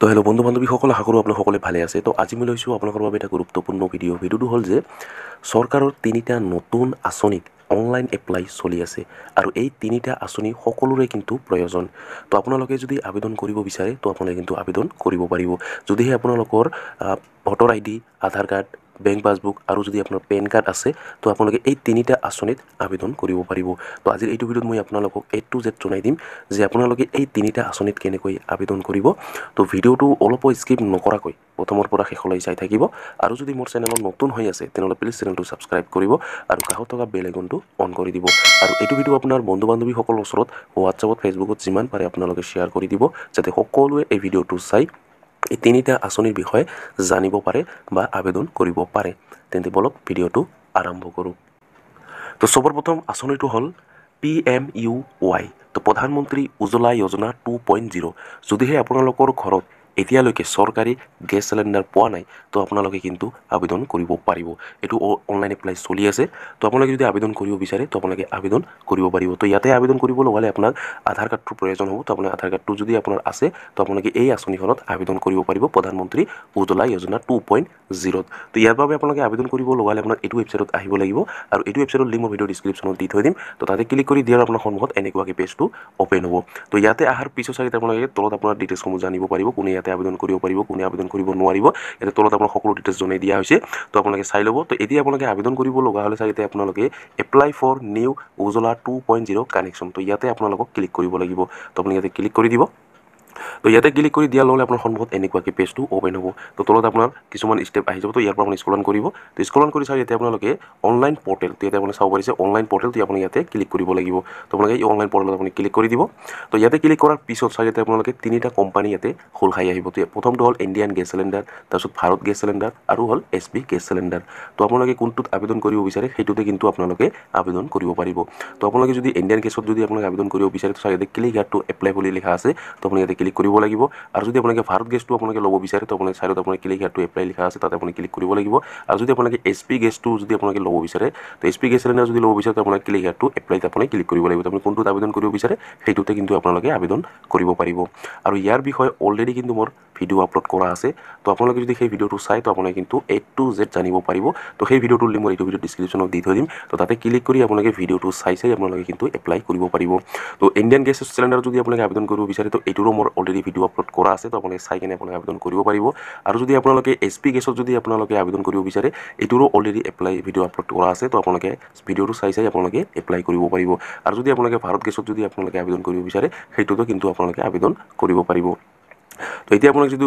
তো হেল্ল' বন্ধু বান্ধৱীসকল, আশা কৰোঁ আপোনালোক সকলোৱে ভালে আছে। তো আজি মই লৈছোঁ আপোনালোকৰ বাবে এটা গুৰুত্বপূৰ্ণ ভিডিঅ'। ভিডিঅ'টো হ'ল যে চৰকাৰৰ তিনিটা নতুন আঁচনিত অনলাইন এপ্লাই চলি আছে আৰু এই তিনিটা আঁচনি সকলোৰে কিন্তু প্ৰয়োজন। তো আপোনালোকে যদি আবেদন কৰিব বিচাৰে, তো আপোনালোকে কিন্তু আবেদন কৰিব পাৰিব, যদিহে আপোনালোকৰ ভোটাৰ আই ডি, আধাৰ কাৰ্ড, বেংক পাছবুক আৰু যদি আপোনাৰ পেন কাৰ্ড আছে, তো আপোনালোকে এই তিনিটা আঁচনিত আবেদন কৰিব পাৰিব। তো আজিৰ এইটো ভিডিঅ'ত মই আপোনালোকক এ টু জেড জনাই দিম যে আপোনালোকে এই তিনিটা আঁচনিত কেনেকৈ আবেদন কৰিব। তো ভিডিঅ'টো অলপো স্কিপ নকৰাকৈ প্ৰথমৰ পৰা শেষলৈ চাই থাকিব আৰু যদি মোৰ চেনেলত নতুন হৈ আছে, তেনেহ'লে প্লিজ চেনেলটো ছাবস্ক্ৰাইব কৰিব আৰু কাষত থকা বেল আইকনটো অন কৰি দিব। আৰু এইটো ভিডিঅ' আপোনাৰ বন্ধু বান্ধৱীসকলৰ ওচৰত হোৱাটছএপত, ফেচবুকত যিমান পাৰে আপোনালোকে শ্বেয়াৰ কৰি দিব, যাতে সকলোৱে এই ভিডিঅ'টো চাই এই তিনিটা আঁচনিৰ বিষয়ে জানিব পাৰে বা আবেদন কৰিব পাৰে। তেন্তে বলক, ভিডিঅ'টো আৰম্ভ কৰোঁ। তো সবৰ প্ৰথম আঁচনিটো হ'ল পিএমইউ ৱাই, তো প্ৰধানমন্ত্ৰী উজ্জ্বলা যোজনা 2.0। যদিহে আপোনালোকৰ ঘৰত এতিয়ালৈকে চৰকাৰী গেছ চিলিণ্ডাৰ পোৱা নাই, তো আপোনালোকে কিন্তু আবেদন কৰিব পাৰিব। এইটো অনলাইন এপ্লাই চলি আছে। তো আপোনালোকে যদি আবেদন কৰিব বিচাৰে, তো আপোনালোকে আবেদন কৰিব পাৰিব। তো ইয়াতে আবেদন কৰিব লগালে আপোনাক আধাৰ কাৰ্ডটোৰ প্ৰয়োজন হ'ব। তো আপোনাৰ আধাৰ কাৰ্ডটো যদি আপোনাৰ আছে, তো আপোনালোকে এই আঁচনিখনত আবেদন কৰিব পাৰিব, প্ৰধানমন্ত্ৰী উজ্জ্বলা যোজনা 2.0ত। তো ইয়াৰ বাবে আপোনালোকে আবেদন কৰিব লগালে আপোনাক এইটো ৱেবছাইটত আহিব লাগিব আৰু এইটো ৱেবছাইটৰ লিংক মই ভিডিঅ' ডিছক্ৰিপশ্যনত দি থৈ দিম। তো তাতে ক্লিক কৰি দিয়াৰ আপোনাৰ সন্মুখত এনেকুৱাকৈ পেজটো অ'পেন হ'ব। তো ইয়াতে অহাৰ পিছত চাগে আপোনালোকে তলত আপোনাৰ ডিটেইলছসমূহ জানিব পাৰিব, কোনে ইয়াতে আবেদন কৰিব পাৰিব, কোনে আবেদন কৰিব নোৱাৰিব। ইয়াতে তলত আপোনাৰ সকলো ডিটেইলছ জনাই দিয়া হৈছে। তো আপোনালোকে চাই ল'ব। তো এতিয়া আপোনালোকে আবেদন কৰিব লগা হ'লে চাগে আপোনালোকে apply for new Ujjwala 2.0 connection, তো ইয়াতে আপোনালোকক ক্লিক কৰিব লাগিব। তো আপুনি ইয়াতে ক্লিক কৰি দিব। তো ইয়াতে ক্লিক কৰি দিয়াৰ লগে আপোনাৰ সন্মুখত এনেকুৱাকৈ পেজটো অ'পেন হ'ব। তো তলত আপোনাৰ কিছুমান ষ্টেপ আহি যাব। তো ইয়াৰ পৰা আপুনি স্ক্ৰল কৰিব। তো স্ক্ৰল কৰি চাই ইয়াতে আপোনালোকে অনলাইন পৰ্টেল, তো ইয়াতে আপুনি চাব পাৰিছে অনলাইন পৰ্টেল, তো আপুনি ইয়াতে ক্লিক কৰিব লাগিব। তো আপোনালোকে এই অনলাইন পৰ্টেলত আপুনি ক্লিক কৰি দিব। তো ইয়াতে ক্লিক কৰাৰ পিছত চাই ইয়াতে আপোনালোকে তিনিটা কোম্পানী ইয়াতে খোল খাই আহিব। তো প্ৰথমটো হ'ল ইণ্ডিয়ান গেছ চিলিণ্ডাৰ, তাৰপিছত ভাৰত গেছ চিলিণ্ডাৰ আৰু হ'ল এইচপি গেছ চিলিণ্ডাৰ। তো আপোনালোকে কোনটোত আবেদন কৰিব বিচাৰে, সেইটোতে কিন্তু আপোনালোকে আবেদন কৰিব পাৰিব। তো আপোনালোকে যদি ইণ্ডিয়ান গেছত যদি আপোনালোকে আবেদন কৰিব বিচাৰে, তো চাই ইয়াতে ক্লিক here to apply বুলি লিখা আছে। তো আপুনি ইয়াতে ক্লিক কৰিব লাগিব। আৰু যদি আপোনালোকে ভাৰত গেছটো আপোনালোকে ল'ব বিচাৰে, তো আপোনালোকে ছাইডত আপোনালোকে ক্লিক here to apply লিখা আছে, তাতে আপুনি ক্লিক কৰিব লাগিব। আৰু যদি আপোনালোকে এইচপি গেছটো যদি আপোনালোকে ল'ব বিচাৰে, তো এইচপি গেছ চিলিণ্ডাৰ যদি ল'ব বিচাৰে, তো আপোনালোকে ক্লিক here two এপ্লাইত আপুনি ক্লিক কৰিব লাগিব। তো আপুনি কোনটোত আবেদন কৰিব বিচাৰে, সেইটোতে কিন্তু আপোনালোকে আবেদন কৰিব পাৰিব। আৰু ইয়াৰ বিষয়ে অলৰেডি কিন্তু মোৰ ভিডিঅ' আপলোড কৰা আছে। তো আপোনালোকে যদি সেই ভিডিঅ'টো চাই, তো আপোনালোকে কিন্তু এ টু জেড জানিব পাৰিব। তো সেই ভিডিঅ'টোৰ লিংক মই এইটো ভিডিঅ' ডিছক্ৰিপশ্যনত দি থৈ দিম। তো তাতে ক্লিক কৰি আপোনালোকে ভিডিঅ'টো চাই চাই আপোনালোকে কিন্তু এপ্লাই কৰিব পাৰিব। তো ইণ্ডিয়ান গেছ চিলিণ্ডাৰ যদি আপোনালোকে আবেদন কৰিব বিচাৰে, তো এইটোৰো মোৰ অলৰেডি ভিডিঅ' আপলোড কৰা আছে। তো আপোনালোকে চাই কেনে আপোনালোকে আবেদন কৰিব পাৰিব। আৰু যদি আপোনালোকে এইচপি গেছত যদি আপোনালোকে আবেদন কৰিব বিচাৰে, এইটোৰো অলৰেডি এপ্লাই ভিডিঅ' আপলোড কৰা আছে। তো আপোনালোকে ভিডিঅ'টো চাই চাই আপোনালোকে এপ্লাই কৰিব পাৰিব। আৰু যদি আপোনালোকে ভাৰত গেছত যদি আপোনালোকে আবেদন কৰিব বিচাৰে, সেইটোতো কিন্তু আপোনালোকে আবেদন কৰিব পাৰিব। তো এতিয়া আপোনাক যদি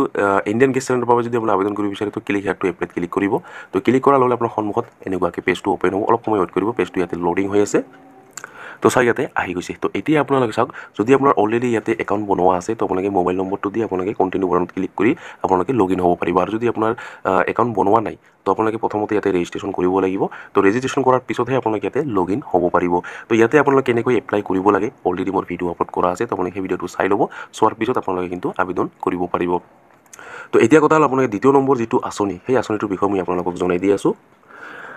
ইণ্ডিয়ান গেছ চিলিণ্ডাৰৰ বাবে যদি আপোনাক আবেদন কৰিব বিচাৰে, তো ক্লিক here two এপ্লাইত ক্লিক কৰিব। তো ক্লিক কৰাৰ লগে আপোনাৰ সন্মুখত এনেকুৱাকৈ পেজটো অ'পেন হ'ব। অলপ সময় ৱেইট কৰিব, পেজটো ইয়াতে লোডিং হৈ আছে। তো চাওক, ইয়াতে আহি গৈছে। তো এতিয়া আপোনালোকে চাওক, যদি আপোনাৰ অলৰেডি ইয়াতে একাউণ্ট বনোৱা আছে, তো আপোনালোকে মোবাইল নম্বৰটো দি আপোনালোকে কণ্টিনিউ বাটনত ক্লিক কৰি আপোনালোকে লগ ইন হ'ব পাৰিব। আৰু যদি আপোনাৰ একাউণ্ট বনোৱা নাই, তো আপোনালোকে প্ৰথমতে ইয়াতে ৰেজিষ্ট্ৰেশ্যন কৰিব লাগিব। তো ৰেজিষ্ট্ৰেশ্যন কৰাৰ পিছতহে আপোনালোকে ইয়াতে লগ ইন হ'ব পাৰিব। তো ইয়াতে আপোনালোকে কেনেকৈ এপ্লাই কৰিব লাগে, অলৰেডি মোৰ ভিডিঅ' আপলোড কৰা আছে। তো আপোনালোকে সেই ভিডিঅ'টো চাই ল'ব। চোৱাৰ পিছত আপোনালোকে কিন্তু আবেদন কৰিব পাৰিব। তো এতিয়া কথা হ'ল, আপোনালোকে দ্বিতীয় নম্বৰ যিটো আঁচনি, সেই আঁচনিটোৰ বিষয়ে মই আপোনালোকক জনাই দি আছোঁ।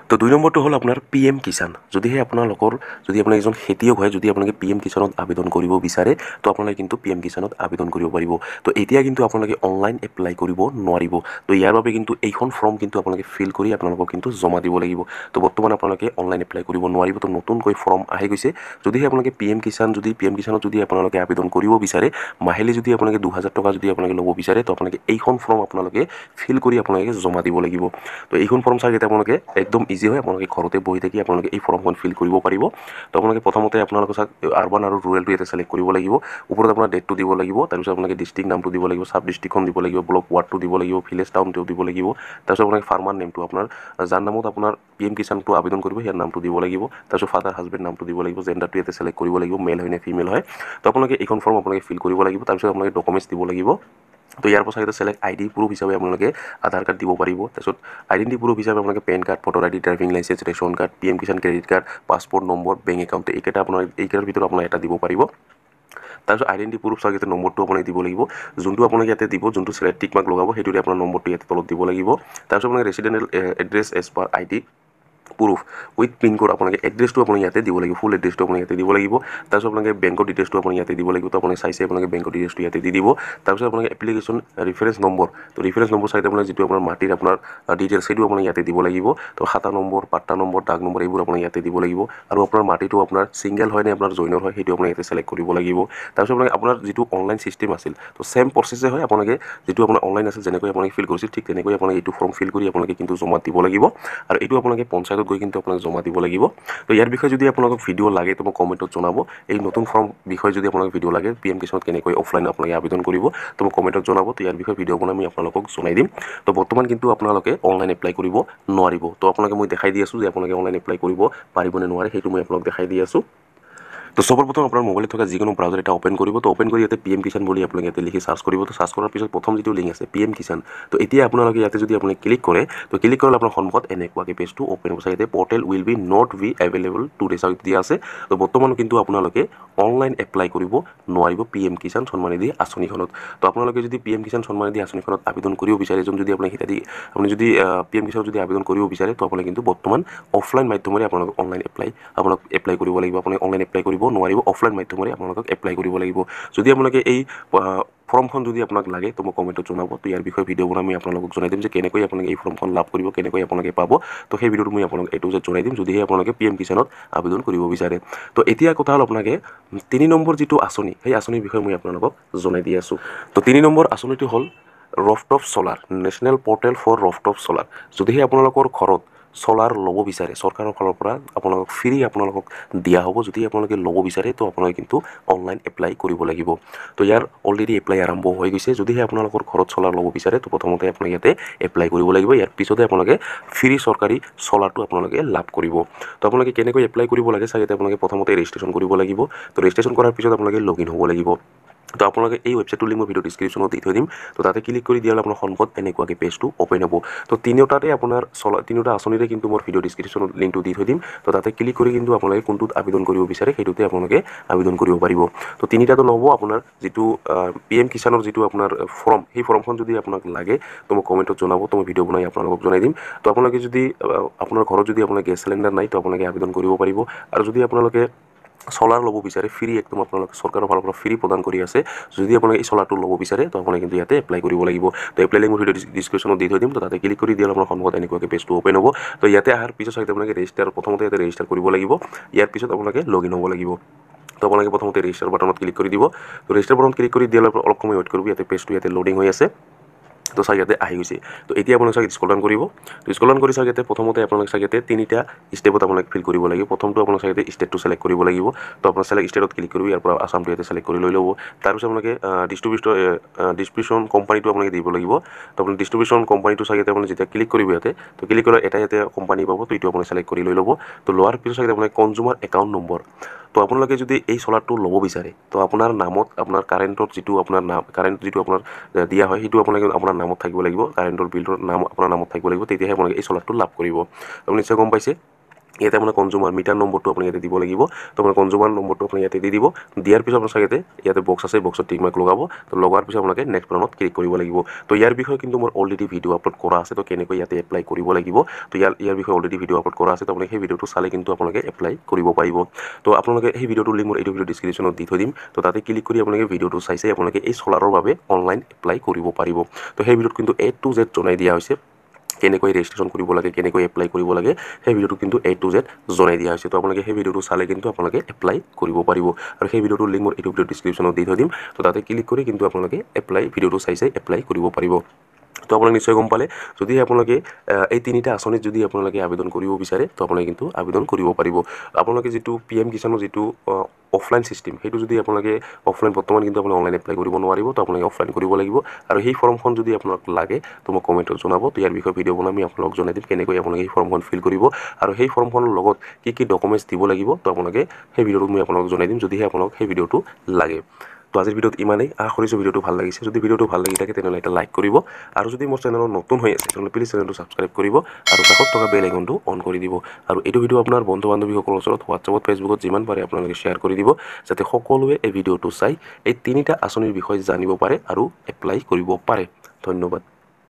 তো দুই নম্বৰটো হ'ল আপোনাৰ পিএম কিষাণ। যদিহে আপোনালোকৰ যদি আপোনালোক এজন খেতিয়ক হয়, যদি আপোনালোকে পিএম কিষাণত আবেদন কৰিব বিচাৰে, তো আপোনালোকে কিন্তু পিএম কিষাণত আবেদন কৰিব পাৰিব। তো এতিয়া কিন্তু আপোনালোকে অনলাইন এপ্লাই কৰিব নোৱাৰিব। তো ইয়াৰ বাবে কিন্তু এইখন ফৰ্ম কিন্তু আপোনালোকে ফিল কৰি আপোনালোকক কিন্তু জমা দিব লাগিব। তো বৰ্তমান আপোনালোকে অনলাইন এপ্লাই কৰিব নোৱাৰিব। তো নতুনকৈ ফৰ্ম আহি গৈছে। যদিহে আপোনালোকে পিএম কিষাণত যদি আপোনালোকে আবেদন কৰিব বিচাৰে, মাহিলী যদি আপোনালোকে 2000 টকা যদি আপোনালোকে ল'ব বিচাৰে, তো আপোনালোকে এইখন ফৰ্ম আপোনালোকে ফিল কৰি আপোনালোকে জমা দিব লাগিব। তো এইখন ফৰ্ম চাগে আপোনালোকে একদম ইজি হয়। আপোনালোকে ঘৰতে বহি থাকি আপোনালোকে এই ফৰ্মখন ফিল কৰিব পাৰিব। তো আপোনালোকে প্ৰথমতে আপোনালোকে চাওক, আৰবান আৰু ৰুৰেলটো ইয়াতে ছিলেক্ট কৰিব লাগিব। ওপৰত আপোনাৰ ডেটটো দিব লাগিব। তাৰপিছত আপোনালোকে ডিষ্ট্ৰিক্ট নামটো দিব লাগিব, চাব ডিষ্ট্ৰিক্টখন দিব লাগিব, ব্লক ৱাৰ্ডটো দিব লাগিব, ভিলেজ টাউনটো দিব লাগিব। তাৰপিছত আপোনালোকে ফাৰ্মাৰ নেমটো, আপোনাৰ যাৰ নামত আপোনাৰ পিএম কিষাণটো আবেদন কৰিব, ইয়াৰ নামটো দিব লাগিব। তাৰপিছত ফাদাৰ, হাজবেণ্ড নামটো দিব লাগিব। জেণ্ডাৰটো ইয়াতে ছিলেক্ট কৰিব লাগিব, মেল হয় নে ফিমেল হয়। তো আপোনালোকে এইখন ফৰ্ম আপোনালোকে ফিল কৰিব লাগিব। তাৰপিছত আপোনালোকে ডকুমেণ্টছ দিব লাগিব। তো ইয়াৰ পাছত ইয়াতে ছিলেক্ট আইডি প্ৰুফ হিচাপে আপোনালোকে আধাৰ কাৰ্ড দিব পাৰিব। তাৰপিছত আইডেণ্টি প্ৰুফ হিচাপে আপোনালোকে PAN card, voter ID, driving licence, ration card, PM Kisan credit card, passport number, bank account, এইকেইটা আপোনাৰ এইকেইটাৰ ভিতৰত আপোনাৰ এটা দিব পাৰিব। তাৰপিছত আইডেণ্টি প্ৰুফ চাওক, ইয়াতে নম্বৰটো আপোনাক দিব লাগিব। যোনটো আপোনাক ইয়াতে দিব, যোনটো চিলেক্ট টিক মাৰ্ক লগাব, সেইটোতে আপোনাৰ নম্বৰটো ইয়াতে তলত দিব লাগিব। তাৰপিছত আপোনাক residential address as per ID proof with pincode, আপোনালোকে এড্ৰেছটো আপুনি ইয়াতে দিব লাগিব, ফুল এড্ৰেছটো আপুনি ইয়াতে দিব লাগিব। তাৰপিছত আপোনালোকে বেংকৰ ডিটেইলছটো আপুনি ইয়াতে দিব লাগিব। তো আপুনি চাইছে আপোনালোকে বেংকৰ ডিটেইলছটো ইয়াতে দি দিব। তাৰপিছত আপোনালোকে এপ্লিকেশ্যন ৰেফাৰেঞ্চ নম্বৰ, তো ৰেফাৰেঞ্চ নম্বৰ চাইতে আপোনালোকে যিটো আপোনাৰ মাটিৰ আপোনাৰ ডিটেইলছ সেইটো আপুনি ইয়াতে দিব লাগিব। তো খাতা নম্বৰ, পাট্টা নম্বৰ, দাগ নম্বৰ এইবোৰ আপুনি ইয়াতে দিব লাগিব। আৰু আপোনাৰ মাটিটো আপোনাৰ ছিংগল হয় নে আপোনাৰ জইনৰ হয় সেইটো আপুনি ইয়াতে ছিলেক্ট কৰিব লাগিব। তাৰপিছত আপোনালোকে আপোনাৰ যিটো অনলাইন ছিষ্টেম আছিল, তো ছেম প্ৰচেছে হয়, আপোনালোকে যিটো আপোনাৰ অনলাইন আছিল যেনেকৈ আপোনালোকে ফিল কৰিছিল ঠিক তেনেকৈ আপোনালোকে এইটো ফৰ্ম ফিল কৰি আপোনালোকে কিন্তু জমা দিব লাগিব। আৰু এইটো আপোনালোকে পঞ্চায়তত গৈ কিন্তু আপোনালোকে জমা দিব লাগিব। তো ইয়াৰ বিষয়ে যদি আপোনালোকক ভিডিঅ' লাগে তো মোক কমেণ্টত জনাব। এই নতুন ফৰ্ম বিষয়ে যদি আপোনালোক ভিডিঅ' লাগে, পি এম কিষাণত কেনেকৈ অফলাইন আপোনালোকে আবেদন কৰিব, তো মোক কমেণ্টত জনাব। তো ইয়াৰ বিষয়ে ভিডিঅ' বনাই আমি আপোনালোকক জনাই দিম। তো বৰ্তমান কিন্তু আপোনালোকে অনলাইন এপ্লাই কৰিব নোৱাৰিব। তো আপোনালোকে মই দেখাই দি আছোঁ যে আপোনালোকে অনলাইন এপ্লাই কৰিব পাৰিব নে নোৱাৰে, সেইটো মই আপোনালোক দেখাই দি আছোঁ। তো সৰ্বপ্ৰথম আপোনাৰ মোবাইলত থকা যিকোনো ব্ৰাউজাৰ এটা অ'পেন কৰিব। তো অ'পেন কৰি ইয়াতে পি এম কিষাণ বুলি আপোনালোকে ইয়াতে লিখি চাৰ্চ কৰিব। তো চাৰ্চ কৰাৰ পিছত প্ৰথম যিটো লিংক আছে পি এম কিষাণ, তো এতিয়া আপোনালোকে ইয়াতে যদি আপুনি ক্লিক কৰে, তো ক্লিক কৰিলে আপোনাৰ সন্মুখত এনেকুৱাকৈ পেজটো অ'পেন হ'ব। ইয়াতে portal will be not be available today চাওক দিয়া আছে। তো বৰ্তমান কিন্তু আপোনালোকে অনলাইন এপ্লাই কৰিব নোৱাৰিব পি এম কিষাণ সন্মান নিধি আঁচনিখনত। তো আপোনালোকে যদি পি এম কিষাণ সন্মান নিধি আঁচনিখনত আবেদন কৰিব বিচাৰে, এজন যদি আপুনি হিতাধি আপুনি যদি পি এম কিষাণত যদি আবেদন কৰিব বিচাৰে, তো আপোনালোকে কিন্তু বৰ্তমান অফলাইন মাধ্যমেৰে আপোনালোকে অনলাইন এপ্লাই আপোনাক এপ্লাই কৰিব লাগিব। আপুনি অনলাইন এপ্লাই কৰিব নোৱাৰিব, অফলাইন মাধ্যমেৰে আপোনালোকক এপ্লাই কৰিব লাগিব। যদি আপোনালোকে এই ফৰ্মখন যদি আপোনাক লাগে তো মোক কমেণ্টত জনাব। তো ইয়াৰ বিষয়ে ভিডিঅ' বনাই মই আপোনালোকক জনাই দিম যে কেনেকৈ আপোনালোকে এই ফৰ্মখন লাভ কৰিব, কেনেকৈ আপোনালোকে পাব। তো সেই ভিডিঅ'টো মই আপোনালোক এইটো যে জনাই দিম যদিহে আপোনালোকে পি এম কিষাণত আবেদন কৰিব বিচাৰে। তো এতিয়া কথা হ'ল আপোনালোকে 3 নম্বৰ যিটো আঁচনি, সেই আঁচনিৰ বিষয়ে মই আপোনালোকক জনাই দি আছোঁ। তো 3 নম্বৰ আঁচনিটো হ'ল rooftop solar, national portal for rooftop solar. যদিহে আপোনালোকৰ ঘৰত চ'লাৰ ল'ব বিচাৰে, চৰকাৰৰ ফালৰ পৰা আপোনালোকক ফ্ৰী আপোনালোকক দিয়া হ'ব। যদি আপোনালোকে ল'ব বিচাৰে তো আপোনালোকে কিন্তু অনলাইন এপ্লাই কৰিব লাগিব। তো ইয়াৰ অলৰেডি এপ্লাই আৰম্ভ হৈ গৈছে। যদিহে আপোনালোকৰ ঘৰত চ'লাৰ ল'ব বিচাৰে তো প্ৰথমতে আপোনালোকে ইয়াতে এপ্লাই কৰিব লাগিব। ইয়াৰ পিছতে আপোনালোকে ফ্ৰী চৰকাৰী চ'লাৰটো আপোনালোকে লাভ কৰিব। তো আপোনালোকে কেনেকৈ এপ্লাই কৰিব লাগে চাগে, আপোনালোকে প্ৰথমতে ৰেজিষ্ট্ৰেশ্যন কৰিব লাগিব। তো ৰেজিষ্ট্ৰেশ্যন কৰাৰ পিছত আপোনালোকে লগ ইন হ'ব লাগিব। তো আপোনালোকে এই ৱেবছাইটটোৰ লিংক মই ভিডিঅ' ডিছক্ৰিপশ্যনত দি থৈ দিম। তো তাতে ক্লিক কৰি দিয়াৰ আপোনাৰ সন্মুখত এনেকুৱাকৈ পেজটো অ'পেন হ'ব। তো তিনিওটাতে আপোনাৰ তিনিওটা আঁচনিৰে কিন্তু মোৰ ভিডিঅ' ডিছক্ৰিপশ্যনত লিংকটো দি থৈ দিম। তো তাতে ক্লিক কৰি কিন্তু আপোনালোকে কোনটোত আবেদন কৰিব বিচাৰে সেইটোতে আপোনালোকে আবেদন কৰিব পাৰিব। তো তিনিটাটো নহ'ব, আপোনাৰ যিটো পি এম কিষাণৰ যিটো আপোনাৰ ফৰ্ম, সেই ফৰ্মখন যদি আপোনাক লাগে তো মোক কমেণ্টত জনাব। তো মই ভিডিঅ' বনাই আপোনালোকক জনাই দিম। তো আপোনালোকে যদি আপোনাৰ ঘৰত যদি আপোনাৰ গেছ চিলিণ্ডাৰ নাই তো আপোনালোকে আবেদন কৰিব পাৰিব। আৰু যদি আপোনালোকে চ'লাৰ ল'ব বিচাৰে, ফ্ৰী একদম আপোনালোকে চৰকাৰৰ ফালৰ পৰা ফ্ৰী প্ৰদান কৰি আছে। যদি আপোনালোকে এই চ'লাৰটো ল'ব বিচাৰে তো আপোনালোকে কিন্তু ইয়াতে এপ্লাই কৰিব লাগিব। তো এপ্লাই লিংক মই ভিডিঅ' ডিছক্ৰিপশ্যনত দি থৈ দিম। তো তাতে ক্লিক কৰি দিয়াৰ আপোনাৰ সন্মুখত এনেকুৱাকৈ পেজটো অ'পেন হ'ব। তো ইয়াতে অহাৰ পিছত চাগে আপোনালোকে ৰেজিষ্টাৰ, প্ৰথমতে ইয়াতে ৰেজিষ্টাৰ কৰিব লাগিব। ইয়াৰ পিছত আপোনালোকে লগ ইন হ'ব লাগিব। তো আপোনালোকে প্ৰথমতে ৰেজিষ্টাৰ বাটনত ক্লিক কৰি দিব। তো ৰেজিষ্টাৰ বাটনত ক্লিক কৰি দিয়াৰ অলপ সময় ৱেইট কৰিব, ইয়াতে পেজটো ইয়াতে লোডিং হৈ আছে। তো চাগে ইয়াতে আহি গৈছে। তো এতিয়া আপোনালোকে চাগে স্ক্ৰল ডাউন কৰিব। তো স্ক্ৰল ডাউন কৰি চাগে ইয়াতে প্ৰথমতে আপোনালোকে চাগে ইয়াতে তিনিটা ষ্টেপত আপোনালোকে ফিল কৰিব লাগিব। প্ৰথমটো আপোনালোকে চাগে ইয়াতে ষ্টেটটো ছিলেক্ট কৰিব লাগিব। তো আপোনাৰ ছিলেক্ট ষ্টেটত ক্লিক কৰিব, ইয়াৰ পৰা আছামটো ইয়াতে ছিলেক্ট কৰি লৈ ল'ব। তাৰপিছত আপোনালোকে ডিষ্ট্ৰিবিউশ্যন কোম্পানীটো আপোনালোকে দিব লাগিব। তো আপুনি ডিষ্ট্ৰিবিউশ্যন কোম্পানীটো চাগে ইয়াতে আপুনি যেতিয়া ক্লিক কৰিব ইয়াতে, তো ক্লিক কৰিলে এটা ইয়াতে কোম্পানী পাব, তো এইটো আপুনি ছিলেক্ট কৰি লৈ ল'ব। তো লোৱাৰ পিছত চাগে আপোনালোকে কনজিউমাৰ একাউণ্ট নম্বৰ, তো আপোনালোকে যদি এই চ'লাৰটো ল'ব বিচাৰে তো আপোনাৰ নামত আপোনাৰ কাৰেণ্টত যিটো আপোনাৰ নাম, কাৰেণ্ট যিটো আপোনাৰ দিয়া হয় সেইটো আপোনালোকে আপোনাৰ নামত থাকিব লাগিব, কাৰেণ্টৰ বিলটোৰ নাম আপোনাৰ নামত থাকিব লাগিব, তেতিয়াহে আপোনালোকে এই চ'লাৰটো লাভ কৰিব। আপুনি নিশ্চয় গম পাইছে। ইয়াতে আপোনাৰ কনজিউমাৰ মিটাৰ নম্বৰটো আপুনি ইয়াতে দিব লাগিব। তো আপোনাৰ কনজিউমাৰ নম্বৰটো আপুনি ইয়াতে দি দিব। দিয়াৰ পিছত আপোনাৰ চাগে ইয়াতে বক্স আছে, বক্সত টিক মাৰ্ক লগাব। তো লগাৰ পিছত আপোনালোকে নেক্সট বাটনত ক্লিক কৰিব লাগিব। তো ইয়াৰ বিষয়ে কিন্তু মোৰ অলৰেডি ভিডিঅ' আপলোড কৰা আছে। তো কেনেকৈ ইয়াতে এপ্লাই কৰিব লাগিব, তো ইয়াৰ বিষয়ে অলৰেডি ভিডিঅ' আপলোড কৰা আছে। তো আপোনালোকে সেই ভিডিঅ'টো চালে কিন্তু আপোনালোকে এপ্লাই কৰিব পাৰিব। তো আপোনালোকে সেই ভিডিঅ'টোৰ লিংক মোৰ এইটো ভিডিঅ' ডিছক্ৰিপশ্যনত দি থৈ দিম। তো তাতে ক্লিক কৰি আপোনালোকে ভিডিঅ'টো চাইছে আপোনালোকে এই চ'লাৰৰ বাবে অনলাইন এপ্লাই কৰিব পাৰিব। তো সেই ভিডিঅ'ত কিন্তু এ টু জেড জনাই দিয়া হৈছে, কেনেকৈ ৰেজিষ্ট্ৰেশ্যন কৰিব লাগে, কেনেকৈ এপ্লাই কৰিব লাগে, সেই ভিডিঅ'টো কিন্তু এ টু জেড জনাই দিয়া হৈছে। তো আপোনালোকে সেই ভিডিঅ'টো চালে কিন্তু আপোনালোকে এপ্লাই কৰিব পাৰিব। আৰু সেই ভিডিঅ'টোৰ লিংক মোৰ এইটো ভিডিঅ' ডিছক্ৰিপশ্যনত দি থৈ দিম। তো তাতে ক্লিক কৰি কিন্তু আপোনালোকে এপ্লাই ভিডিঅ'টো চাই চাই এপ্লাই কৰিব পাৰিব। তো আপোনালোকে নিশ্চয় গম পালে। যদি আপোনালোকে এই তিনিটা আঁচনিত যদি আপোনালোকে আবেদন কৰিব বিচাৰে তো আপোনালোকে কিন্তু আবেদন কৰিব পাৰিব। আপোনালোকে যিটো পি এম কিষাণৰ যিটো অফলাইন ছিষ্টেম, সেইটো যদি আপোনালোকে অফলাইন, বৰ্তমান কিন্তু আপোনালোকে অনলাইন এপ্লাই কৰিব নোৱাৰিব, তো আপোনালোকে অফলাইন কৰিব লাগিব। আৰু সেই ফৰ্মখন যদি আপোনাক লাগে তো মোক কমেণ্টত জনাব। তো ইয়াৰ বিষয়ে ভিডিঅ' বনাই আমি আপোনালোকক জনাই দিম কেনেকৈ আপোনালোকে সেই ফৰ্মখন ফিল কৰিব আৰু সেই ফৰ্মখনৰ লগত কি কি ডকুমেণ্টছ দিব লাগিব। তো আপোনালোকে সেই ভিডিঅ'টো মই আপোনালোকক জনাই দিম যদিহে আপোনালোক সেই ভিডিঅ'টো লাগে। তো আজিৰ ভিডিঅ'ত ইমানেই। আশা কৰিছোঁ ভিডিঅ'টো ভাল লাগিছে। যদি ভিডিঅ'টো ভাল লাগি থাকে তেনেহ'লে এটা লাইক কৰিব, আৰু যদি মোৰ চেনেলত নতুন হৈ আছে তেনেহ'লে প্লিজ চেনেলটো ছাবস্ক্ৰাইব কৰিব আৰু কাষত থকা বেল আইকনটো অন কৰি দিব। আৰু এইটো ভিডিঅ' আপোনাৰ বন্ধু বান্ধৱীসকলৰ ওচৰত হোৱাটছএপত, ফেচবুকত যিমান পাৰে আপোনালোকে শ্বেয়াৰ কৰি দিব, যাতে সকলোৱে এই ভিডিঅ'টো চাই এই তিনিটা আঁচনিৰ বিষয়ে জানিব পাৰে আৰু এপ্লাই কৰিব পাৰে। ধন্যবাদ।